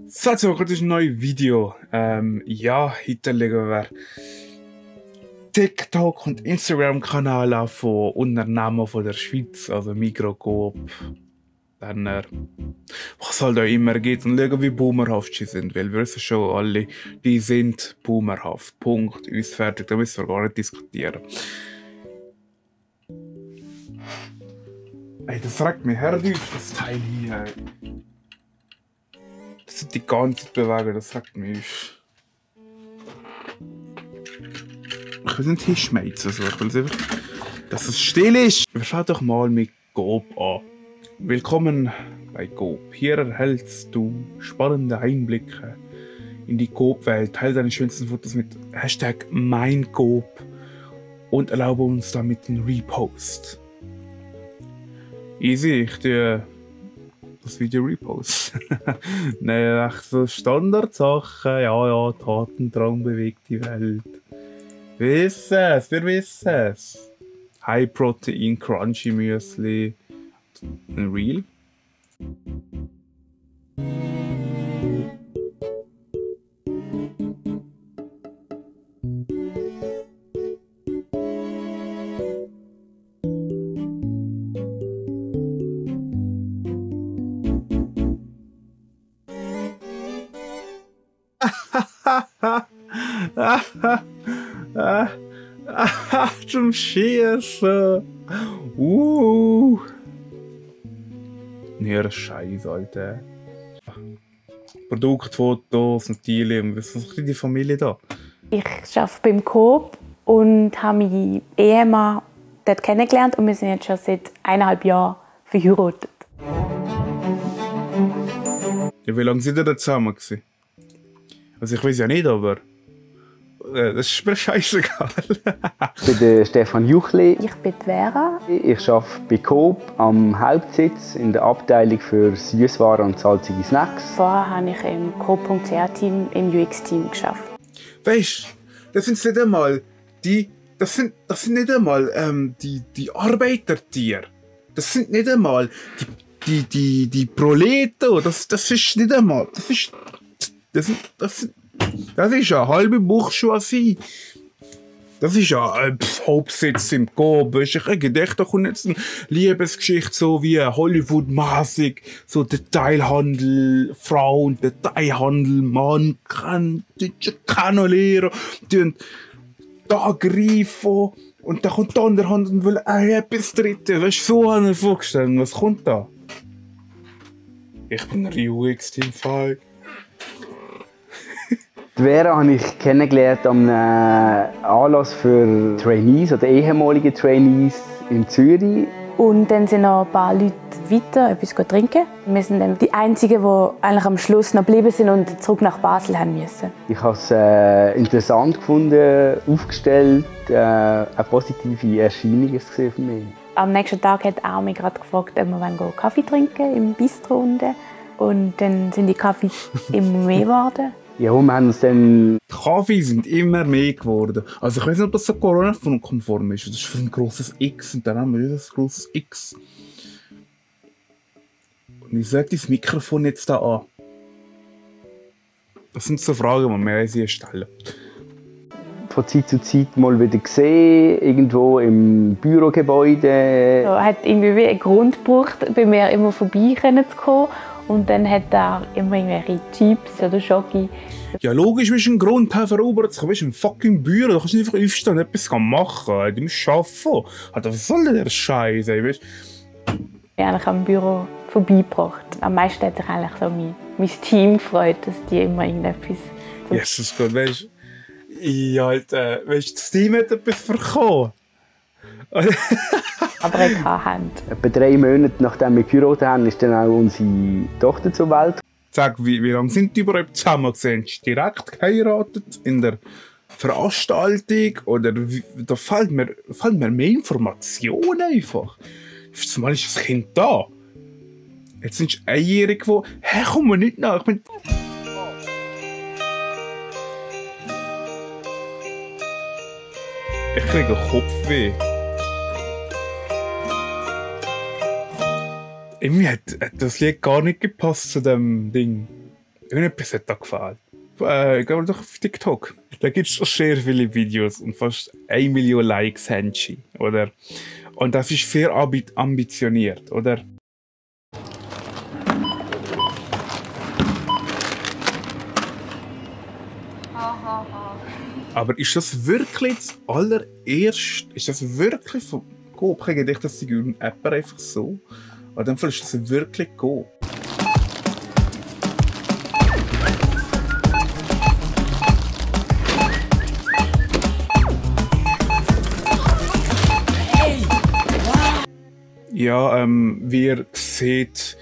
So, jetzt kommt ein neues Video. Ja, heute legen wir TikTok- und Instagram-Kanal an von Unternehmen von der Schweiz, also Migros, Coop, Berner, was halt auch immer geht, und schauen, wie boomerhaft sie sind, weil wir wissen schon alle, die sind boomerhaft. Punkt. Uns fertig, da müssen wir gar nicht diskutieren. Ey, das regt mich her, das Teil hier. Das sind die ganze Bewegung, das regt mich. Ich will nicht hinschmeißen, also ich will einfach, dass es still ist. Wir fangen doch mal mit Coop an. Willkommen bei Coop. Hier erhältst du spannende Einblicke in die Coop-Welt. Teile deine schönsten Fotos mit Hashtag #MeinCoop und erlaube uns damit einen Repost. Easy, ich tue das Video reposten. Nein, echt so Standardsachen. Ja, Tatendrang bewegt die Welt. Wir wissen es. High Protein, Crunchy Müsli. Ein Reel. Zum Schießen. Nee, Scheiß, Alter. Produktfotos, natürlich. Was ist die Familie da? Ich arbeite beim Coop und habe meinen Ehemann dort kennengelernt und wir sind jetzt schon seit 1,5 Jahren verheiratet. Ja, wie lange sind ihr da zusammen gewesen? Also ich weiß ja nicht, aber das ist mir scheißegal. Ich bin der Stefan Juchli. Ich bin die Vera. Ich arbeite bei Coop am Hauptsitz in der Abteilung für Süßwaren und salzige Snacks. Vorher habe ich im Coop.ch-Team, im UX-Team gearbeitet. Weißt du, das sind nicht einmal die Arbeitertiere. Das sind nicht einmal die Proleten. Das ist nicht einmal. Das ist eine halbe Bourgeoisie. Das ist ja Hauptsitz im Coop. Ich dachte, da kommt jetzt eine Liebesgeschichte so wie Hollywood-mäßig. So Detailhandel, Frau und Detailhandel, Mann, Kanolero. Die da greifen. Und da kommt die andere Hand und will etwas Drittes. Weißt du, so habe ich mir vorgestellt. Was kommt da? Ich bin der UX-Team-Fall. Die Vera habe ich kennengelernt an einem Anlass für Trainees oder ehemalige Trainees in Zürich. Und dann sind noch ein paar Leute weiter etwas trinken. Wir sind dann die Einzigen, die eigentlich am Schluss noch geblieben sind und zurück nach Basel haben müssen. Ich habe es interessant gefunden, aufgestellt, eine positive Erscheinung gesehen für mich. Am nächsten Tag hat er mich gerade gefragt, ob wir Kaffee trinken im Bistro unten. Und dann sind die Kaffees immer mehr geworden. Ja, wir haben uns dann... Kaffee sind immer mehr geworden. Also ich weiß nicht, ob das so Corona-konform ist. Das ist für ein grosses X und dann haben wir das grosses X. Und ich sage das Mikrofon jetzt da an. Das sind so Fragen, die wir uns stellen. Von Zeit zu Zeit mal wieder gesehen, irgendwo im Bürogebäude. Er hat irgendwie einen Grund gebraucht, bei mir immer vorbei zu kommen. Und dann hat er immer irgendwelche Chips oder Schoki. Ja, logisch, du musst einen Grund haben, verurteilt zu kommen. Du bist im fucking Büro, du kannst nicht einfach aufstehen und etwas machen. Du musst arbeiten. Alter, was soll denn der Scheiß? Ich habe eigentlich am Büro vorbeigebracht. Am meisten hat sich eigentlich so mein Team gefreut, dass die immer irgendetwas... Jesus Gott, weißt du? Ja, Alter, weißt du, das Team hat etwas bekommen. Aber er keine Hand. Etwa 3 Monate nachdem wir geheiratet haben, ist dann auch unsere Tochter zur Welt. Sag, wie lange sind die überhaupt zusammen gesehen? Hast du direkt geheiratet in der Veranstaltung? Oder da fehlt mir mehr Informationen einfach. Zumal ist das Kind da. Jetzt sind sie einjährig geworden. Hä, komm mir nicht nach. Ich kriege Kopfweh. Irgendwie hat das Lied gar nicht gepasst zu dem Ding. Irgendetwas hat da gefallen. Ich glaube doch auf TikTok. Da gibt es sehr viele Videos und fast 1 Million Likes haben sie, oder? Und das ist sehr ambitioniert, oder? Aber ist das wirklich das allererste? Ist das wirklich von Coop? Ich dachte, das ist eine App einfach so. Aber in dem Fall ist das wirklich Coop. Ja, wie ihr seht,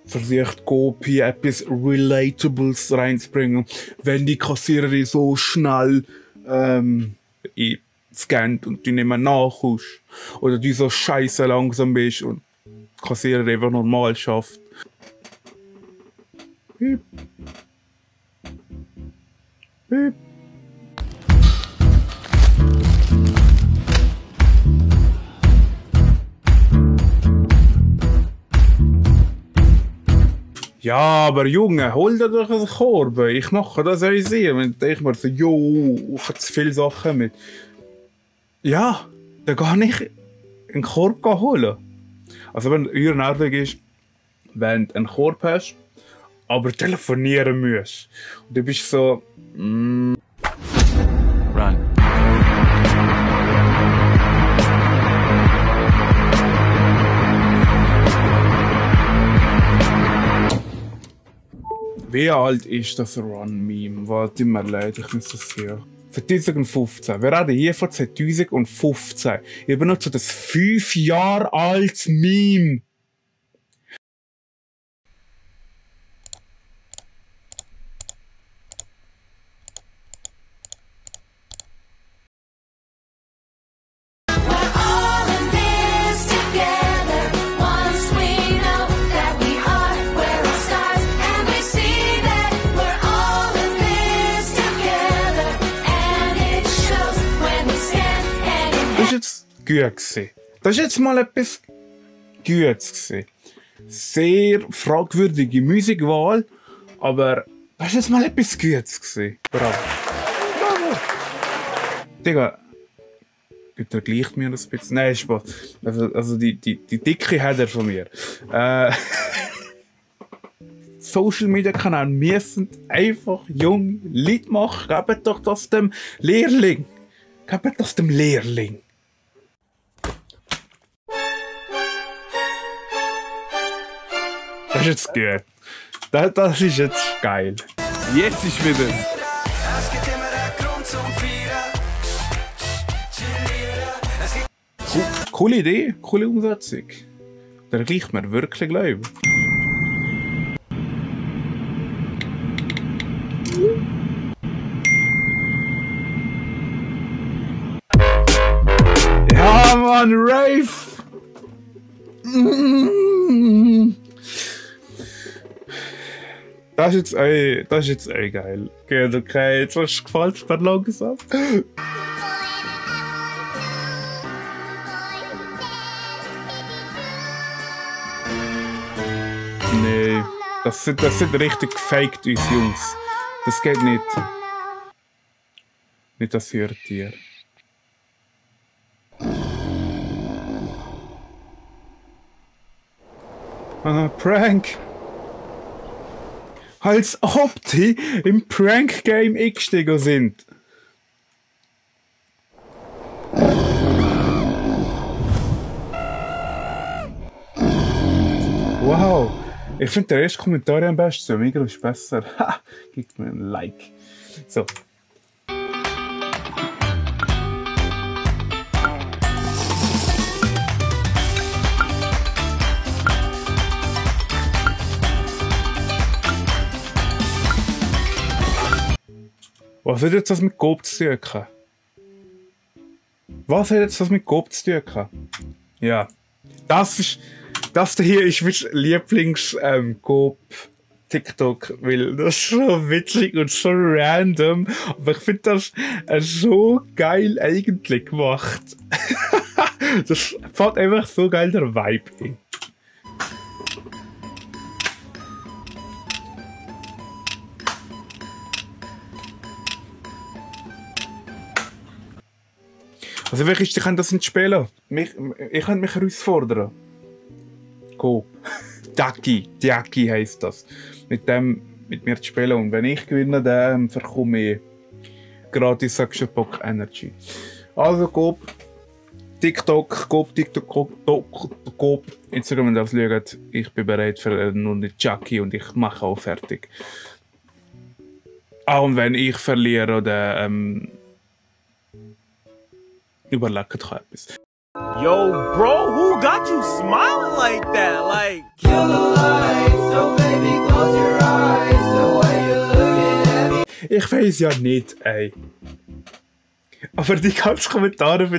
versucht Coop hier etwas Relatables reinzubringen, wenn die Kassiererin so schnell scannt und du nicht mehr nachkommst. Oder du so scheiße langsam bist und die Kassiererin einfach normal schafft. Piep. Piep. Ja, aber Junge, hol dir doch einen Korb. Ich mache das auch sehr. Wenn ich mir so, jo, ich habe zu viele Sachen mit. Ja, dann kann ich einen Korb holen. Also wenn es nervig ist, wenn du einen Korb hast, aber telefonieren musst. Und du bist so, Run. Wie alt ist das Run-Meme? Warte mir leid, ich muss das sehen. 2015. Wir reden hier von 2015. Ich benutze das 5 Jahre altes Meme. Das war jetzt gut gewesen. Das war jetzt mal etwas Gutes gewesen. Sehr fragwürdige Musikwahl, aber das war jetzt mal etwas Gutes gewesen. Bravo. Bravo. Digga, untergleicht mir das ein bisschen. Nein, Spaß. Also die Dicke hat er von mir. Social Media Kanäle müssen einfach junge Leute machen. Gebt doch das dem Lehrling. Gebt das dem Lehrling. Das ist jetzt gut. Das ist jetzt geil. Jetzt ist wieder. Coole Idee, coole Umsetzung. Da gleicht mir wirklich glauben. Ja, Mann, Rave! Das ist jetzt geil. Okay, jetzt hast du gefällt mir langsam. Nee, das sind richtig gefaked, uns Jungs. Das geht nicht. Nicht das Hörtier. Prank! Als ob die im Prank-Game eingestiegen sind. Wow! Ich finde den ersten Kommentar am besten. Der Migros ist besser. Ha! Gibt mir ein Like. So. Was hat jetzt das mit Coop zu tun? Was hat jetzt das mit Coop zu tun? Ja, das hier ist mein Lieblings-Coop TikTok, weil das ist so witzig und so random, aber ich finde das so geil eigentlich gemacht. Das fällt einfach so geil der Vibe ein. Also wirklich, ich kann das nicht spielen. Ich kann mich herausfordern. Coop. Diaki heisst das. Mit mir zu spielen. Und wenn ich gewinne, dann bekomme ich gratis Action Pack Energy. Also Coop. TikTok, Instagram, wenn ihr das schaut. Ich bin bereit für nur eine Jackie und ich mache auch fertig. Auch wenn ich verliere oder überlegt euch etwas. Yo, bro, who got you smiling like that? Like, kill the lights, so baby, close your eyes, the way you're looking at me. Ich weiß ja nicht, ey. Aber die ganzen Kommentare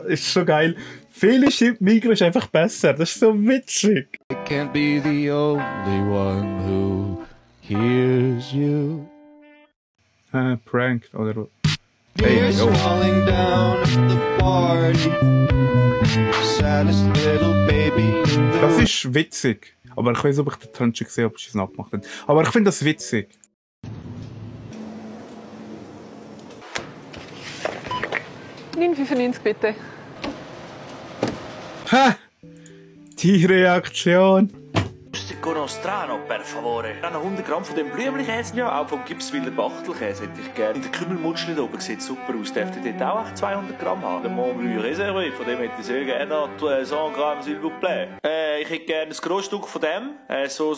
ist schon geil. Viele schreiben, Migros ist einfach besser. Das ist so witzig. I can't be the only one who hears you. Prank oder... Hey, falling down at the party. Saddest little baby. Das ist witzig. Aber ich weiß nicht, ob ich den Tanz gesehen habe, ob ich es nachgemacht habe. Aber ich finde das witzig. $9,95 bitte. Ha! Die Reaktion. Strano, per favore. Dann 100 Gramm von dem Blümchenkäse. Ja, auch vom Gipswiller Bachtelkäse hätte ich gerne. In der Kümmelmutschel da oben sieht super aus. Dürfte dort auch 200 Gramm haben. Der Montblanc Reservé, von dem hätte ich sehr gerne 100 Gramm s'il vous plaît. Ich hätte gerne ein Großstück von dem. So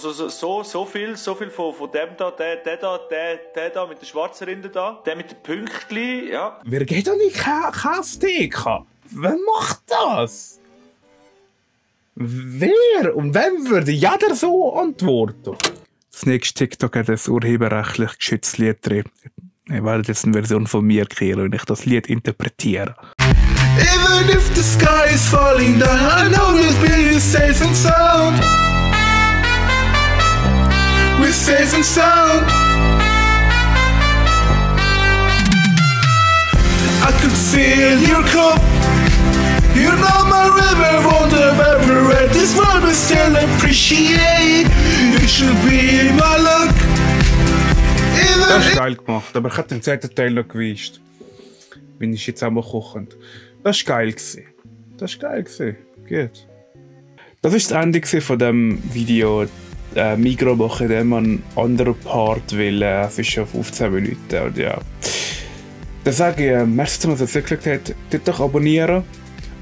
viel von dem da. Der da mit der schwarzen Rinde da. Der mit den Pünktchen, ja. Wer geht doch nicht Käse-Theke? Wer macht das? Wer und wem würde jeder so antworten? Das nächste TikTok hat ein urheberrechtlich geschütztes Lied drin. Ich werde jetzt eine Version von mir kreieren und ich das Lied interpretiere. Even if the sky is falling down, I know we'll be safe and sound. We're safe and sound. I could feel your cup. You know my river won't have ever read this world, but still appreciate. You should be my luck. Das ist geil gemacht, aber ich hätte den zweiten Teil noch gewusst. Bin ich jetzt einmal kochend. Das war geil. Das war geil. Gut. Das war das Ende von dem Video. Migros machen, indem man einen anderen Part will. Es ist schon 15 Minuten. Und ja. Dann sage ich, merci, dass ihr es geschaut habt. Tut doch abonnieren.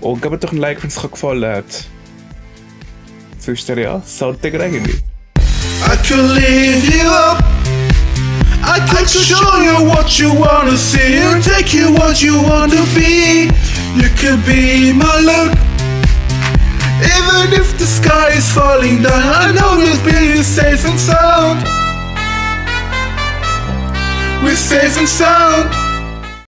Und gebt doch ein Like, wenn es euch gefallen hat. Sonst ja, Sonntag irgendwie. I could lift you up. I could show you what you wanna see. And take you what you wanna be. You could be my luck. Even if the sky is falling down, I know we'll be safe and sound. We're safe and sound.